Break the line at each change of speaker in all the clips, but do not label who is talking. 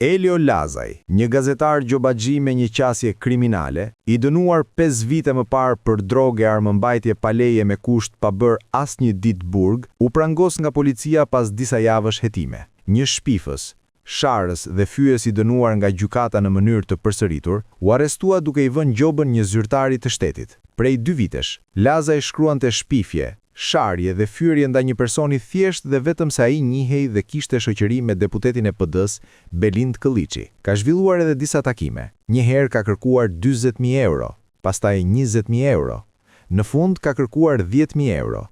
Elio Lazaj, një gazetar gjobaxhi me një qasje kriminale, i dënuar pesë vite më parë për drogë e armëmbajtje pa leje me kusht pa bërë asnjë ditë burg, u prangos nga policia pas disa javësh hetime. Një shpifës, sharës dhe fyes i dënuar nga gjykata në mënyrë të përsëritur, u arrestua duke i vënë gjobën një zyrtari të shtetit. Prej dy vitesh, Lazaj shkruante shpifje, sharje dhe fyerje ndaj një personi thjesht dhe vetëm se ai njihej dhe kishte shoqëri me deputetin e PD-së, Belind Këlliçi. Ka zhvilluar edhe disa takime. Një herë ka kërkuar 40,000 euro, pastaj 20,000 euro. Në fund ka kërkuar 10,000 euro.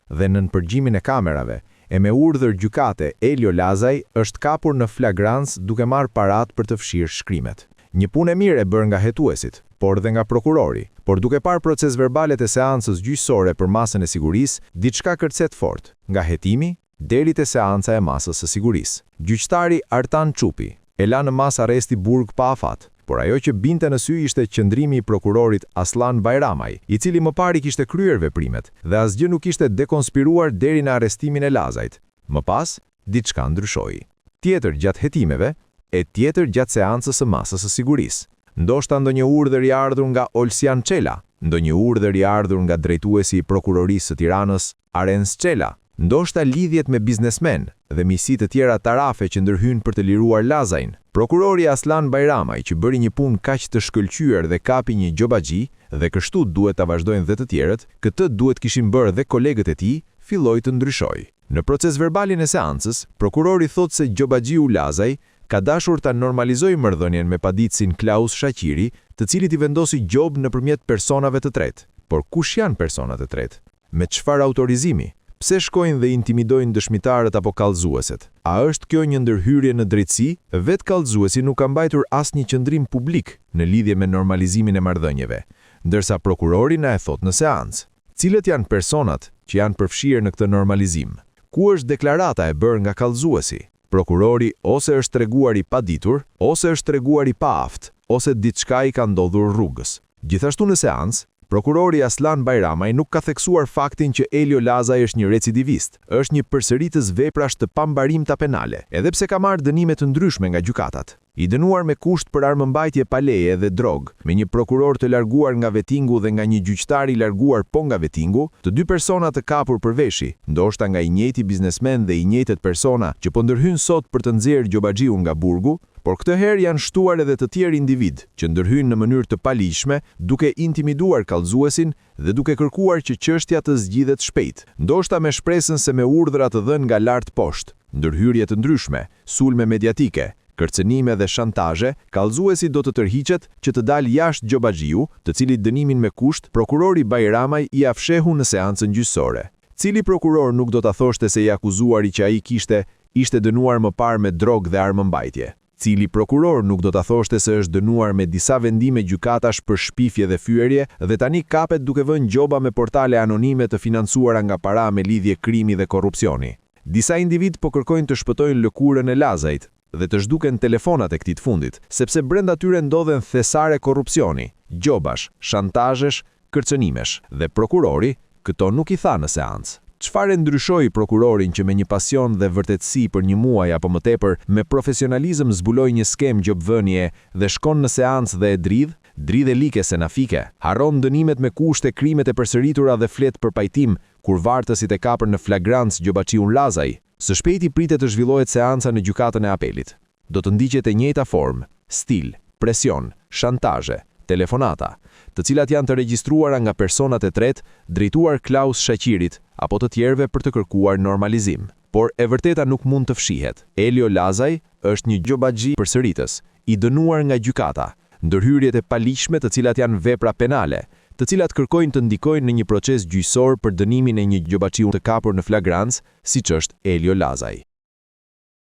Dhe nën përgjimin e kamerave, e me urdhër gjykate Elio Lazaj është kapur në flagrancë duke marrë paratë për të fshirë shkrimet. Një punë e mirë e bërë nga hetuesit, por dhe nga prokurori. Por duke parë procesverbalet e seancës gjyqësore për masën e sigurisë, diçka kërcet fort, nga hetimi deri te seanca e masës së sigurisë. Gjyqtari Artan Çupi e la në masë arresti burg pa afat. Por ajo që binte në sy ishte qëndrimi i prokurorit Asllan Bajramaj, i cili më parë i kishte kryer veprimet, dhe asgjë nuk ishte dekonspiruar deri në arrestimin e Lazajt. Më pas, diçka ndryshoi. Tjetër gjatë hetimeve, e tjetër gjatë seancës së masës së sigurisë. Ndoshta ndonjë urdhër i ardhur nga Olsian Çela, ndonjë urdhër i ardhur nga drejtuesi i Prokurorisë së Tiranës, Arens Çela, ndoshta lidhjet me biznesmenë dhe miqësi të tjera tarafe që ndërhynë për të liruar Lazajn. Prokurori Asllan Bajramaj që bëri një punë kaq të shkëlqyer dhe kapi një gjobaxhi dhe kështu duhet ta vazhdojnë dhe të tjerët, këtë duhet kishin bërë dhe kolegët e tij, filloi të ndryshojë. Në procesverbalin e seancës, prokurori thotë se gjobaxhiu Lazaj ka dashur ta normalizojë marrëdhënien me paditësin Klaus Shaqiri, të cilit i vendosi gjobë nëpërmjet personave të tretë. Por kush janë personat e tretë? Me çfarë autorizimi? Pse shkojnë dhe intimidojnë dëshmitarët apo kallëzueset? A është kjo një ndërhyrje në drejtësi? Vetë kallëzuesi nuk ka mbajtur asnjë qëndrim publik në lidhje me normalizimin e marrëdhënieve, ndërsa prokurori na e thotë në seancë. Cilët janë personat që janë përfshirë në këtë normalizim? Ku është deklarata e bërë nga kallëzuesi? Prokurori ose është treguar i paditur, ose është treguar i paaftë, ose diçka i ka ndodhur rrugës. Gjithashtu në seancë, prokurori Asllan Bajramaj nuk ka theksuar faktin që Elio Lazaj është një recidivist, është një përsëritës veprash të pambarimta penale, edhe pse ka marrë dënime të ndryshme nga gjykatat. I dënuar me kusht për armëmbajtje pa leje dhe drogë, me një prokuror të larguar nga vetingu dhe nga një gjyqtar i larguar po nga vetingu, të dy persona të kapur për veshi, ndoshta nga i njëjti biznesmen dhe i njëjtët persona që po ndërhyjnë sot për të nxjerrë gjobaxhiun nga burgu, por këtë herë janë shtuar edhe të tjerë individë që ndërhyjnë në mënyrë të paligjshme duke intimiduar kallëzuesin dhe duke kërkuar që çështja të zgjidhet shpejt, ndoshta me shpresën se me urdhra të dhënë nga lart poshtë, ndërhyrje të ndryshme, sulme mediatike, kërcënime dhe shantazhe, kallëzuesi do të tërhiqet që të dalë jashtë gjobaxhiu, të cilit dënimin me kusht, prokurori Bajramaj ia fshehu në seancën gjyqësore. Cili prokuror nuk do ta thoshte se i akuzuari që ai kishte, ishte dënuar më parë me drogë dhe armëmbajtje? Cili prokuror nuk do ta thoshte se është dënuar me disa vendime gjykatash për shpifje dhe fyerje dhe tani kapet duke vënë gjoba me portale anonime të financuara nga para me lidhje krimi dhe korrupsioni? Disa individë po kërkojnë të shpëtojnë lëkurën e Lazajt dhe të zhduken telefonat e këtij të fundit, sepse brenda tyre ndodhen thesare korrupsioni, gjobash, shantazhesh, kërcënimesh. Dhe prokurori këto nuk i tha në seancë. Çfarë e ndryshoi prokurorin që me një pasion dhe vërtetësi për një muaj apo më tepër me profesionalizëm zbuloi një skemë gjobëvënie dhe shkon në seancë dhe e dridh? Dridh e like se na fike. Harron dënimet me kusht e krimet e përsëritura dhe flet për pajtim kur vartësit e kapën në flagrancë gjobaxhiun Lazaj. Së shpejti pritet të zhvillohet seanca në Gjykatën e Apelit. Do të ndiqet e njëjta formë, stil, presion, shantazhe, telefonata, të cilat janë të regjistruara nga personat e tretë drejtuar Klaus Shaqirit apo të tjerëve për të kërkuar normalizim. Por e vërteta nuk mund të fshihet. Elio Lazaj është një gjobaxhi përsëritës, i dënuar nga gjykata, ndërhyrjet e paligjshme të cilat janë vepra penale, të cilat kërkojnë të ndikojnë në një proces gjyqësor për dënimin e një gjobaxhiu të kapur në flagrancë, siç është Elio Lazaj.